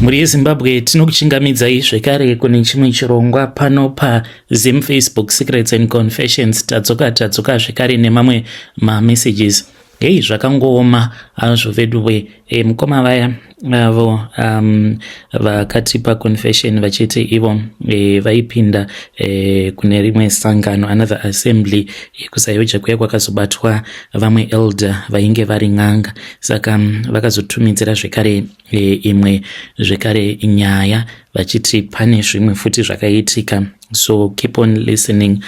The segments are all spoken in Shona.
Mhuri yeZimbabwe, tinokuchingamidzai zvekare kune chimwe chirongwa pano paZim Facebook Secrets and Confessions. Tadzoka tadzoka zvekare nemamwe mamessages. Hei, zvakangooma hazvo veduwe. Mukoma vaya avo vakatipa confession vachiti ivo vaipinda kune rimwe sangano, another assembly yekuZAOGA kuya kwakazobatwa vamwe elder vainge vari n'anga. Saka vakazotumidzira zvekare imwe zvekare nyaya vachiti pane zvimwe futi zvakaitika. So keep on listening.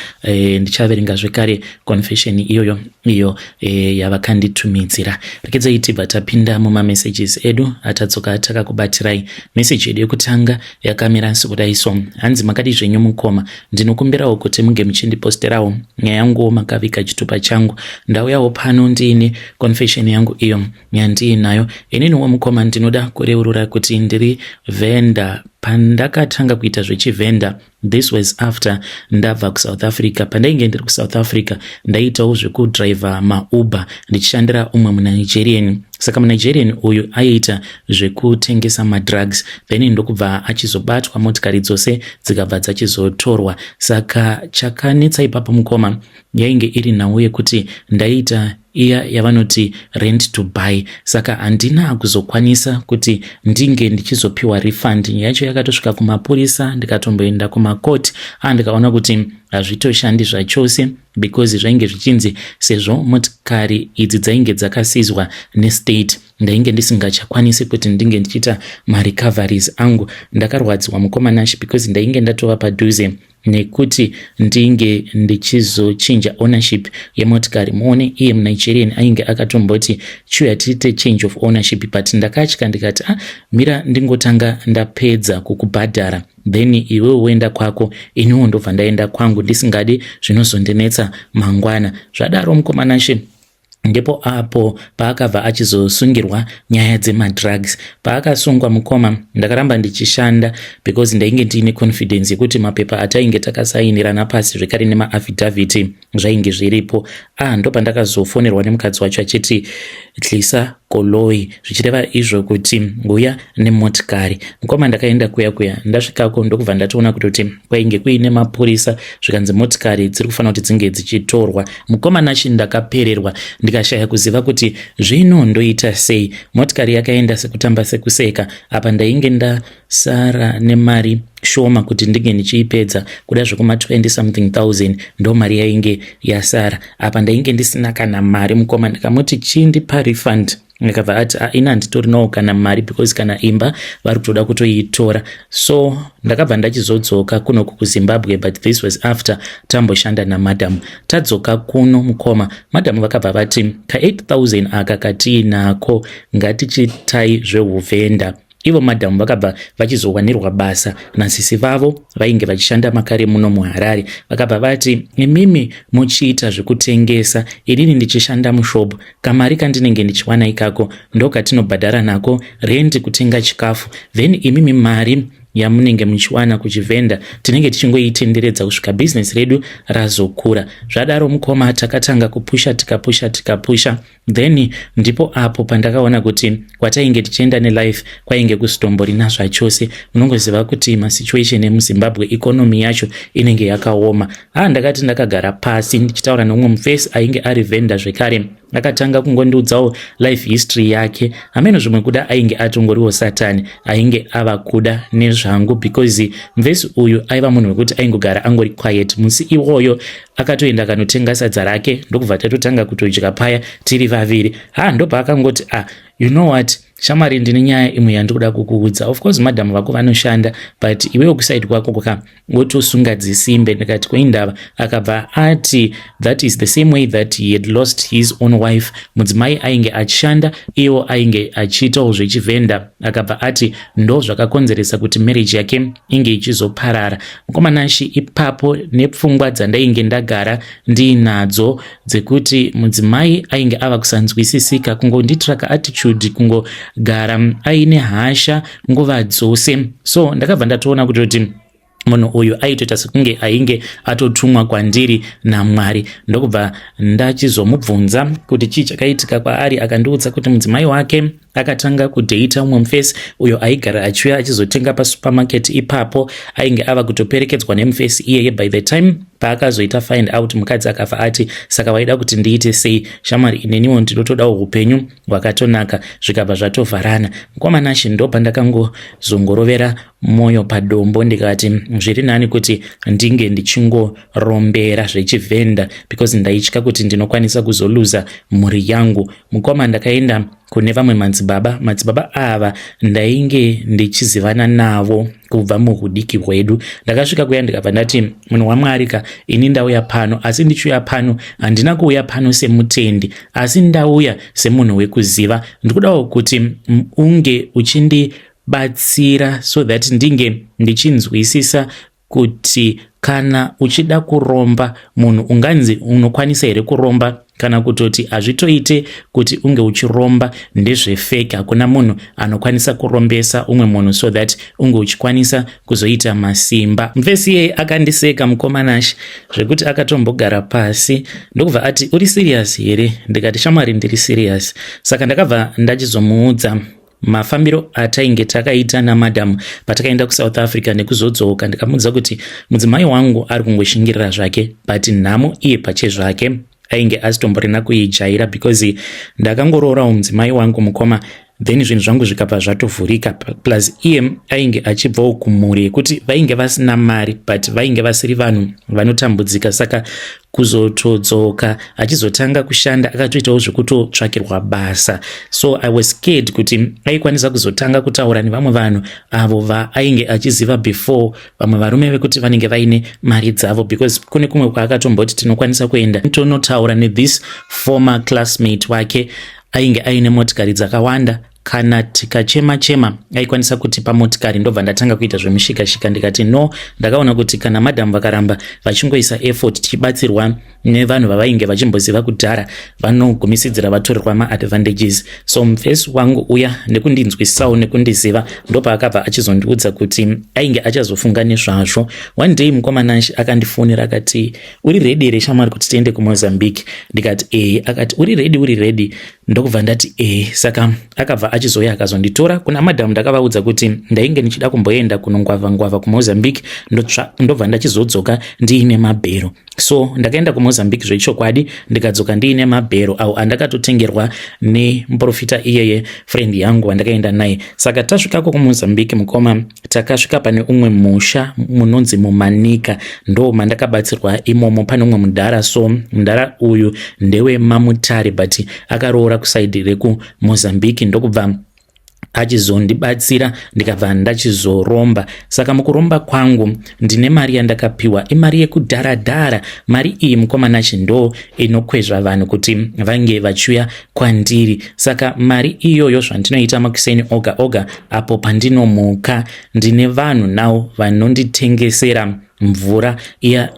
Ndichaverenga zvekare confession iyoyo iyo yavakanditumidzira. Rekedzai tibva tapinda mumamessages edu atadzoka takakubatirai. Meseji yedu yekutanga yakamira sekudai so. Hanzi, "Makadi zvenyu mukoma? Ndinokumbirawo kuti munge muchindiposterawo nyaya yanguwo makaviga chitupa changu. Ndauyawo pano ndiine confession yangu iyo yandiinayo. Ininiwo mukoma, ndinoda kureurura kuti ndiri vendor. Pandakatanga kuita zvechivhenda, this was after ndabva kuSouth Africa. Pandainge ndiri kuSouth Africa, ndaitawo zvekudhiraivha maUber ndichishandira umwe muNigerian. Saka muNigerian uyu aiita zvekutengesa madrugs, then ndokubva achizobatwa, motikari dzose dzikabva dzachizotorwa. Saka chakanetsa ipapo mukoma, yainge iri nhau yekuti ndaiita iya yavanoti rent to buy, saka handina kuzokwanisa kuti ndinge ndichizopiwa refund. Yacho yakatosvika kumapurisa, ndikatomboenda kumakoti, ndikaona kuti hazvitoshandi zvachose because zvainge zvichinzi sezvo motikari idzi dzainge dzakasizwa nestate, ndainge ndisingachakwanisi kuti ndinge ndichiita marecoveries angu. Ndakarwadziwa mukoma Nashi because ndainge ndatova padhuze nekuti ndinge ndichizochinja ownership yemotikari. Muone, iye muNigerian ainge akatomboti chiuya tiite change of ownership, but ndakatya ndikati, 'Ah, mira ndingotanga ndapedza kukubhadhara, then iwewe woenda kwako, iniwo ndobva ndaenda kwangu, ndisingadi zvinozondinetsa mangwana.' Zvadaro mukoma Nashe, ndipo apo paakabva achizosungirwa nyaya dzemadrugs. Paakasungwa mukoma, ndakaramba ndichishanda because ndainge ndiine confidence yekuti mapepa atainge takasainirana pasi zvekare nemaaffidavit zvainge zviripo. Ndopandakazofonerwa nemukadzi wacho achiti tlisa koloi, zvichireva izvo kuti uya nemotikari. Mukoma, ndakaenda kuya kuya, ndasvikako ndokubva ndatoona kutoti kwainge kuine mapurisa, zvikanzi motikari dziri kufanira kuti dzinge dzichitorwa. Mukoma Nachi, ndakapererwa, ndikashaya kuziva kuti zvino ndoita sei. Motikari yakaenda sekutamba sekuseka. Apa ndainge ndasara nemari shoma kuti ndinge ndichiipedza, kuda zvekuma 20 something thousand ndo mari yainge yasara. Apa ndainge ndisina kana mari mukoma. Ndikamuti chindipa refund, akabva ati, 'Ina handitorinawo kana mari because kana imba vari kutoda kutoitora.' So ndakabva ndachizodzoka kunoku kuZimbabwe, but this was after tamboshanda namadhamu. Tadzoka kuno mukoma, madhamu vakabva vati ka8000 aka katiinako, ngatichitai zveuvhenda." Ivo madhamu vakabva vachizowanirwa basa nasisi vavo vainge vachishanda makare muno muHarare. Vakabva vati, "Imimi muchiita zvekutengesa, inini ndichishanda mushop. Kamari kandinenge ndichiwana ikako ndokatinobhadhara nako rendi, kutenga chikafu. Then imimi mari yamunenge muchiwana kuchivhenda tinenge tichingoitenderedza kusvika bhizinesi redu razokura." Zvadaro mukoma, takatanga kupusha, tikapusha, tikapusha. Then ndipo apo pandakaona kuti kwatainge tichienda nelife kwainge kusitomborina zvachose. Munongoziva kuti masituation emuZimbabwe, economy yacho inenge yakaoma. Ndakati ndakagara pasi ndichitaura neumwe mufesi ainge ari vendor zvekare, akatanga kungondiudzawo life history yake. Hameno zvimwe kuda ainge atongoriwo Satani ainge ava kuda nezvangu, because mufesi uyu aiva munhu wekuti aingogara angori quiet. Musi iwoyo akatoenda akanotenga sadza rake, ndokubva tatotanga kutodya paya tiri vaviri. Ndopaakangoti, "Ah, you know what, shamwari, ndine nyaya imwe yandikuda kukuudza. Of course madhamu vako vanoshanda, but iwewo kuside kwako kwaka wotosunga dzisimbe." Ndikati, "Koindava?" Akabva ati that is the same way that he had lost his own wife. Mudzimai ainge achishanda, iwo ainge achiitawo zvechivhenda. Akabva ati ndo zvakakonzeresa kuti marriage yake inge ichizoparara. Mukoma Nashi, ipapo nepfungwa dzandainge ndagara ndiinadzo dzekuti mudzimai ainge ava kusanzwisisika, kungondiitira kaattitude, kungogara aine hasha nguva dzose, so ndakabva ndatoona kutoti munhu uyu aitoita sekunge ainge atotumwa kwandiri naMwari. Ndokubva ndachizomubvunza kuti chii chakaitika kwaari. Akandiudza kuti mudzimai wake Akatanga kudheita umwe mufesi uyo aigara achiuya achizotenga pasupermarket ipapo. Ainge ava kutoperekedzwa nemufesi iyeye. By the time paakazoita find out, mukadzi akabva ati, "Saka waida kuti ndiite sei, shamwari? Ineniwo ndinotodawo upenyu hwakatonaka." Zvikabva zvatovharana. Mukomanashi, ndo pandakangozongorovera mwoyo padombo, ndikati zviri nani kuti ndinge ndichingorombera zvechivhenda, because ndaitya kuti ndinokwanisa kuzoluza mhuri yangu. Mukoma, ndakaenda kune vamwe madzibaba. Madzibaba ava ndainge ndichizivana navo kubva muhudiki hwedu. Ndakasvika kuya, ndikabva ndati, "Munhu waMwari ka, ini ndauya pano, asi ndichiuya pano handina kuuya pano semutendi, asi ndauya semunhu wekuziva. Ndikudawo kuti unge uchindibatsira so that ndinge ndichinzwisisa kuti kana uchida kuromba, munhu unganzi unokwanisa here kuromba, kana kutoti hazvitoite kuti unge uchiromba, ndezvefake. Hakuna munhu anokwanisa kurombesa umwe munhu so that unge uchikwanisa kuzoita masimba." Mufesi iyeye akandiseka, mukomanashi, zvekuti akatombogara pasi, ndokubva ati, "Uri serious here?" Ndikati, "Shamwari, ndiri serious." Saka ndakabva ndachizomuudza mafambiro atainge takaita namadhamu patakaenda kuSouth Africa nekuzodzoka. Ndikamuudza kuti mudzimai wangu ari kungoshingirira zvake, but nhamo iye pache zvake ainge asitomborina kuijaira, because ndakangoroorawo mudzimai wangu, mukoma, then zvinhu zvangu zvikabva zvatovhurika. Plus iye ainge achibvawo kumhuri yekuti vainge vasina mari, but vainge vasiri vanhu vanotambudzika. Saka kuzotodzoka achizotanga kushanda, akatoitawo zvekutotsvakirwa basa. So I was scared kuti aikwanisa kuzotanga kutaura nevamwe vanhu avo vaainge achiziva before, vamwe varume vekuti vanenge vaine mari dzavo, because kune kumwe kwaakatomboti tinokwanisa kuenda tonotaura nethis former classmate wake ainge aine motikari dzakawanda. Kana tikachema chema, aikwanisa kutipa motikari. Ndobva ndatanga kuita zvemushikashika. Ndikati no, ndakaona kuti kana madhamu vakaramba vachingoisa effort, tichibatsirwa nevanhu vavainge vachimboziva kudhara, vanogumisidzira vatorerwa maadvantages. So mufesi wangu uya, nekundinzwisisawo nekundiziva, ndopaakabva achizondiudza kuti ainge achazofunga nezvazvo. One day, mukomanashi, akandifonera akati, "Uri ready here, shamwari, kuti tiende kuMozambique?" Ndikati, "Ee." Akati, "Uri ready? Uri ready?" Ndokubva ndati, "Ee." Saka akabva achizouya akazonditora kuna madhamu. Ndakavaudza kuti ndainge ndichida kumboenda kunongwavha ngwavha kuMozambique, ndobva ndachizodzoka ndiine mabhero. So ndakaenda kuMozambique zvechokwadi, ndikadzoka ndiine mabhero awo andakatotengerwa nemuprofita iyeye, friend yangu wandakaenda naye. Saka tasvikako kuMozambique, mukoma, takasvika pane umwe musha munonzi muManika. Ndo mandakabatsirwa imomo. Pane umwe mudhara. So mudhara uyu ndewemamutare, but akaroora kuside rekuMozambique, ndokubva achizondibatsira, ndikabva ndachizoromba. Saka mukuromba kwangu ndine mari yandakapiwa, imari yekudharadhara. Mari iyi, mukomanachi, ndo inokwezva vanhu kuti vange vachiuya kwandiri. Saka mari iyoyo, zvandinoita makuseni oga oga apo pandinomuka, ndine vanhu navo vanonditengesera mvura iya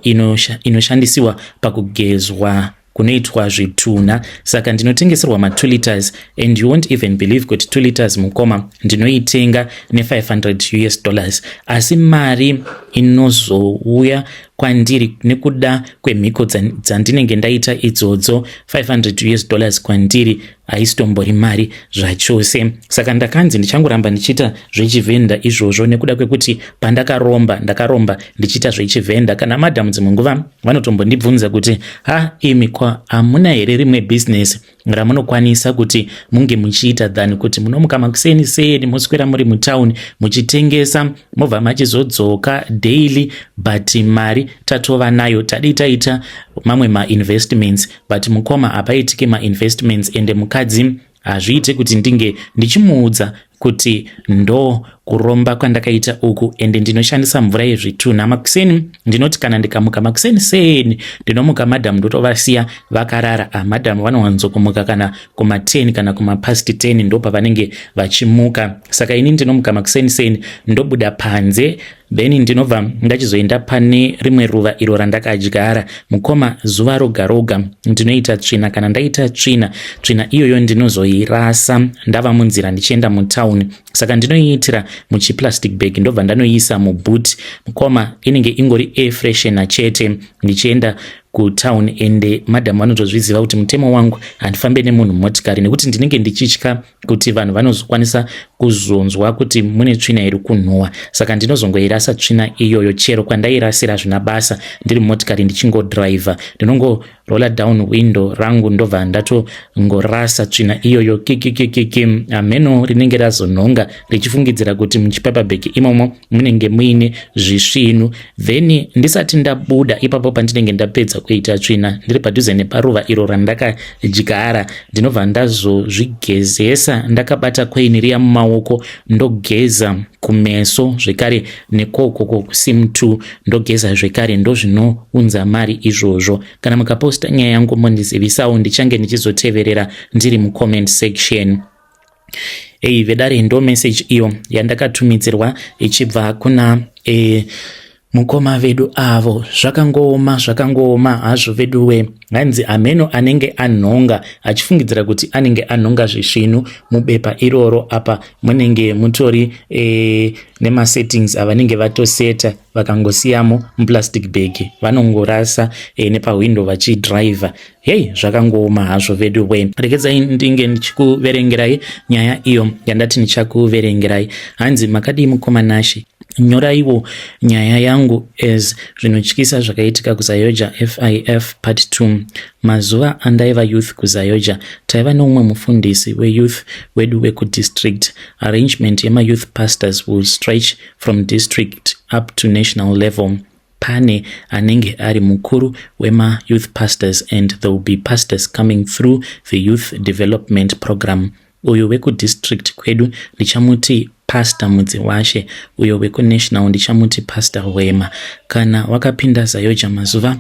inoshandisiwa pakugezwa kunoitwa zvitunha. Saka ndinotengeserwa ma2 liters, and you won't even believe kuti 2 liters, mukoma, ndinoitenga ne500 US dollars. Asi mari inozouya kwandiri nekuda kwemhiko dzandinenge ndaita idzodzo, 500 US dollars kwandiri haisitombori mari zvachose. Saka ndakanzi ndichangoramba ndichiita zvechivhenda izvozvo, nekuda kwekuti pandakaromba, ndakaromba ndichiita zvechivhenda. Kana madhamu dzimwe nguva vanotombondibvunza kuti, "Ha, imi, kwa hamuna here rimwe bhizinesi ramunokwanisa kuti munge muchiita than kuti munomuka makuseni seni, moswera muri mutauni muchitengesa, mobva machizodzoka daily? But mari tatova nayo, tadi taita mamwe mainvestments." But mukoma, hapaitiki mainvestments, ende mukadzi hazviite kuti ndinge ndichimuudza kuti ndo kuromba kwandakaita uku, ende ndinoshandisa mvura yezvitunha makuseni. Ndinoti kana ndikamuka makuseni seni, ndinomuka madhamu ndotovasiya vakarara. Ah, madhamu vanowanzokumuka kana kuma10 kana kumapast 10, ndo pavanenge vachimuka. Saka ini ndinomuka makuseni seni, ndobuda panze, then ndinobva ndachizoenda pane rimwe ruva iro randakadyara. Mukoma, zuva roga roga ndinoita tsvina. Kana ndaita tsvina, tsvina iyoyo ndinozoirasa ndava munzira ndichienda mutauni. Saka ndinoiitira muchiplastic bag, ndobva ndanoiisa muboot. Mukoma, inenge ingori air freshener chete. Ndichienda Kutown, ende madhamu vanotozviziva kuti mutemo wangu handifambe nemunhu motikari, nekuti ndinenge ndichitya kuti vanhu vanozokwanisa kuzonzwa kuti mune tsvina iri kunhuhwa. Saka ndinozongoirasa tsvina iyoyo chero kwandairasira zvina basa. Ndiri mumotikari ndichingodhiraivha, ndinongorolla down window rangu, ndobva ndatongorasa tsvina iyoyo kikikikiki. Hameno rinenge razonhonga richifungidzira kuti muchipaper bag imomo munenge muine zvisvinu. Then ndisati ndabuda ipapo, pandinenge ndapedza kuita tsvina, ndiri padhuze neparuva iro randakadyara, ndinobva ndazozvigezesa ndakabata koini riya mumaoko. Ndogeza kumeso zvekare, nekokoko kusim 2 ndogeza zvekare. Ndozvinounza mari izvozvo. Kana mukaposta nyaya yangu, mondizivisawo, ndichange ndichizoteverera ndiri mucomment section. Ei vedare, ndo message iyo yandakatumidzirwa ichibva kuna mukoma vedu avo. Zvakangooma, zvakangooma hazvo veduwe. Hanzi hameno anenge anhonga achifungidzira kuti anenge anhonga zvisvinu mubepa iroro. Apa munenge mutori nemasettings avanenge vatoseta, vakangosiyamo muplastic bag, vanongorasa nepahwindo vachidhiraivha. Hei, zvakangooma hazvo veduwe. Regedzai ndinge ndichikuverengerai nyaya iyo yandati ndichakuverengerai. Hanzi, "Makadii mukoma Nashe? Nyoraiwo nyaya yangu as zvinotyisa zvakaitika kuZAOGA FIF part 2. Mazuva andaiva youth kuZAOGA, taiva neumwe mufundisi weyouth wedu wekudistrict. Arrangement yemayouth pastors will stretch from district up to national level. Pane anenge ari mukuru wemayouth pastors and there will be pastors coming through the youth development program. Uyo wekudistrict kwedu ndichamuti Pastor Mudziwashe, uyo wekunational ndichamuti Pastor Hwema. Kana wakapinda ZAOGA mazuva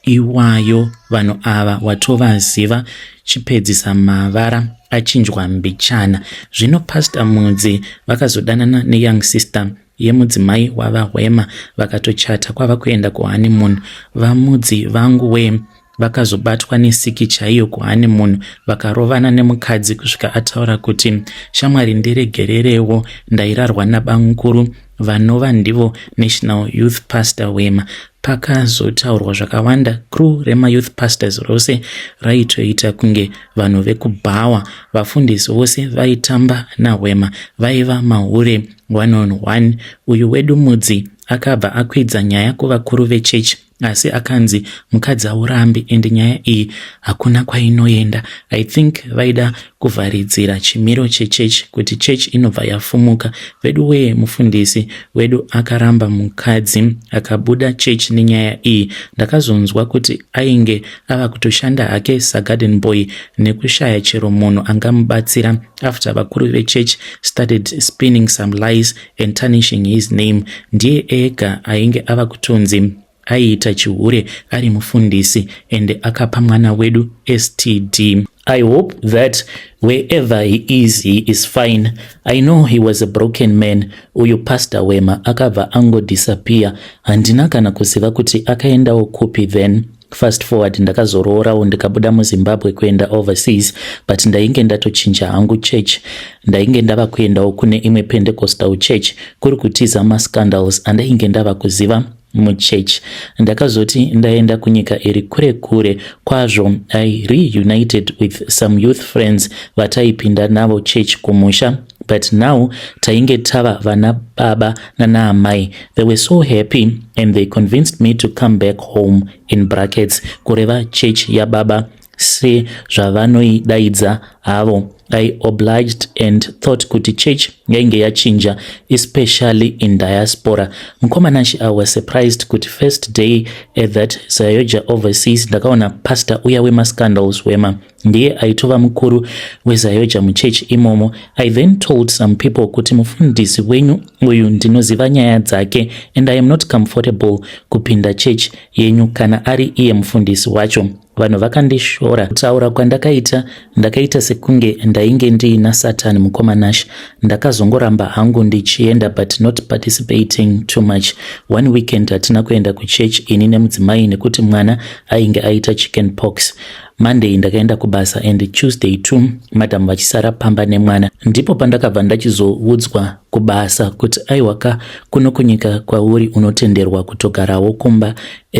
iwayo, vanhu ava watovaziva, chipedzisa mavara achinjwa mbichana. Zvino Pastor Mudzi vakazodanana neyoung sister yemudzimai wavaHwema, vakatochata kwava kuenda kuhoneymoon. Vamudzi vangu we vakazobatwa nesiki chaiyo kuhoneymoon, vakarovana nemukadzi kusvika ataura kuti, 'Shamwari, ndiregererewo, ndairarwa nabamukuru vanova ndivo national youth pastor Hwema.' Pakazotaurwa zvakawanda. Crew remayouth pastors rose raitoita kunge vanhu vekubhawa. Vafundisi vose vaitamba naHwema vaiva mahure one on one. Uyu wedu Mudzi akabva akwidza nyaya kuvakuru vechechi, asi akanzi mukadzi aurambi ende nyaya iyi hakuna kwainoenda. I think vaida kuvharidzira chimiro chechechi kuti chechi inobva yafumuka. Vedu wee, mufundisi wedu akaramba mukadzi, akabuda chechi nenyaya iyi. Ndakazonzwa kuti ainge ava kutoshanda hake sagarden boy nekushaya chero munhu angamubatsira after vakuru vechechi started spinning some lies and tarnishing his name. Ndiye ega ainge ava kutonzi aiita chihure ari mufundisi ende akapa mwana wedu STD. I hope that wherever he is, he is fine. I know he was a broken man. Uyu Pastor Wema akabva angodisappear, handina kana kuziva kuti akaendawo kupi. Then fast forward, ndakazoroorawo ndikabuda muZimbabwe kuenda overseas, but ndainge ndatochinja hangu church. Ndainge ndava kuendawo kune imwe Pentecostal church, kuri kutiza mascandals andainge ndava kuziva muchechi. Ndakazoti ndaenda kunyika iri kure kure kwazvo, I reunited with some youth friends vataipinda navo church kumusha, but now tainge tava vana baba nanaamai. They were so happy and they convinced me to come back home, in brackets kureva church yababa sezvavanoidaidza havo. I obliged and thought kuti church yainge yachinja, especially in diaspora. Mukoma Nashe, I was surprised kuti first day at that ZAOGA overseas, ndakaona pastor uya wemascandals Wema ndiye aitova mukuru weZAOGA muchechi imomo. I then told some people kuti mufundisi wenyu uyu ndinoziva nyaya dzake and I am not comfortable kupinda church yenyu kana ari iye mufundisi wacho. Vanhu vakandishora. Kutaura kwandakaita, ndakaita sekunge ndainge ndiina Satani. Mukoma Nashe, ndakazongoramba hangu ndichienda but not participating too much. One weekend hatina kuenda kuchurch ini nemudzimai nekuti mwana ainge aita chicken pox. Monday ndakaenda kubasa and Tuesday too, madam vachisara pamba nemwana. Ndipo pandakabva ndachizoudzwa kubasa kuti aiwaka, kuno kunyika kwauri unotenderwa kutogarawo kumba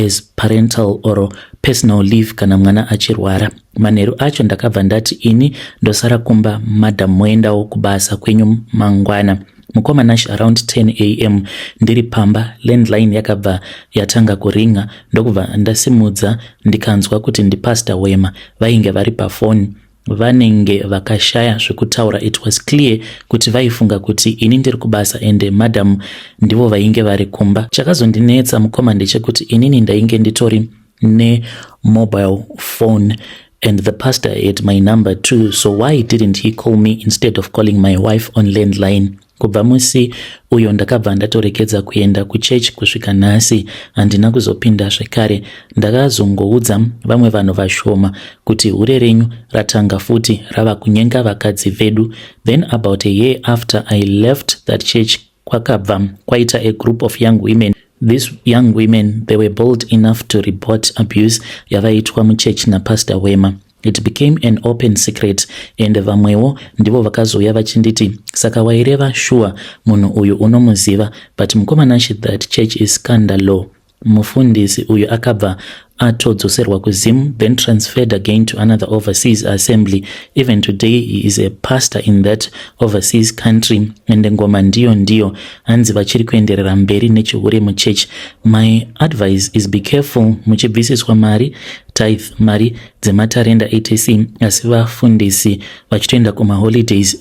as parental or personal leave kana mwana achirwara. Manheru acho ndakabva ndati ini ndosara kumba, madam moendawo kubasa kwenyu mangwana. Mukoma Nash, around 10 a.m. ndiri pamba, landline yakabva yatanga kuringa. Ndokubva ndasimudza, ndikanzwa kuti ndipastor Wema vainge vari pafoni. Vanenge vakashaya zvekutaura. It was clear kuti vaifunga kuti ini ndiri kubasa ende madam ndivo vainge vari kumba. Chakazondinetsa, mukoma, ndechekuti inini ndainge nditori nemobile phone and the pastor had my number too, so why didn't he call me instead of calling my wife on landline? Kubva musi uyo ndakabva ndatoregedza kuenda kuchechi. Kusvika nhasi handina kuzopinda zvekare. Ndakazongoudza vamwe vanhu vashoma kuti hure renyu ratanga futi, rava kunyenga vakadzi vedu. Then about a year after I left that church, kwakabva kwaita a group of young women. These young women, they were bold enough to report abuse yavaitwa muchechi napastor Wema. It became an open secret and vamwewo ndivo vakazouya vachinditi, "Saka waireva shuwa munhu uyu unomuziva?" But mukoma Nashi, that church is scandalo. Mufundisi uyu akabva atodzoserwa kuZim, then transferred again to another overseas assembly. Even today he is a pastor in that overseas country and ngoma ndiyo ndiyo. Hanzi vachiri kuenderera mberi nechihure muchechi. My advice is, be careful. Muchibvisiswa mari tithe, mari dzematarenda, etc, asi vafundisi vachitoenda kumaholidays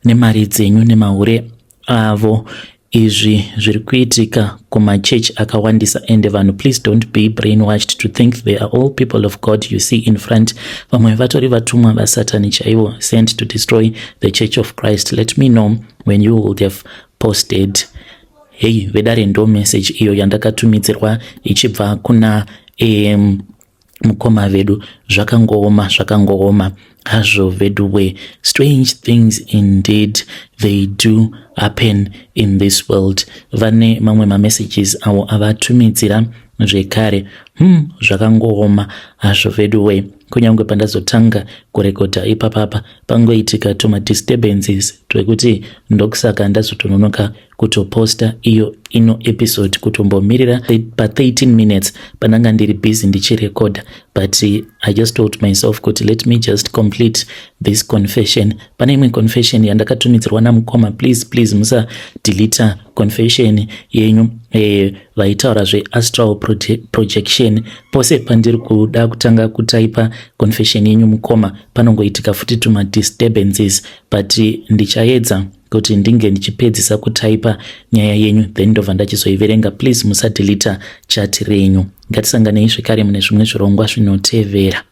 nemari dzenyu nemahure avo. Izvi zviri kuitika kumachechi akawandisa and vanhu, please don't be brainwashed to think they are all people of God you see in front. Vamwe vatori vatumwa vasatani chaivo, sent to destroy the church of Christ. Let me know when you would have posted. Hei vedare, ndo message iyo yandakatumidzirwa ichibva kuna mukoma vedu. Zvakangooma, zvakangooma hazvo veduwe. Strange things indeed, they do happen in this world. Vane mamwe mamessages avo avatumidzira zvekare. Zvakangooma hazvo veduwe. Kunyange pandazotanga kurekodha ipapapa, pangoitika tumadisturbances twekuti ndokusaka ndazotononoka kutoposta iyo ino episode, kutombomirira pa13 minutes pandanga ndiri busy ndichirekodha. But I just told myself kuti let me just complete this confession. Pane imwe confession yandakatumidzirwa namukoma. Please, please musadelita confession yenyu. Vaitaura zveastral projection. Pose pandiri kuda kutanga kutaipa confession yenyu, mukoma, panongoitika futi tumadisturbances, but ndichaedza kuti ndinge ndichipedzisa kutaipa nyaya yenyu, then ndobva ndachizoiverenga. Please musadelita chat renyu. Ngatisanganei zvekare mune zvimwe zvirongwa zvinotevera.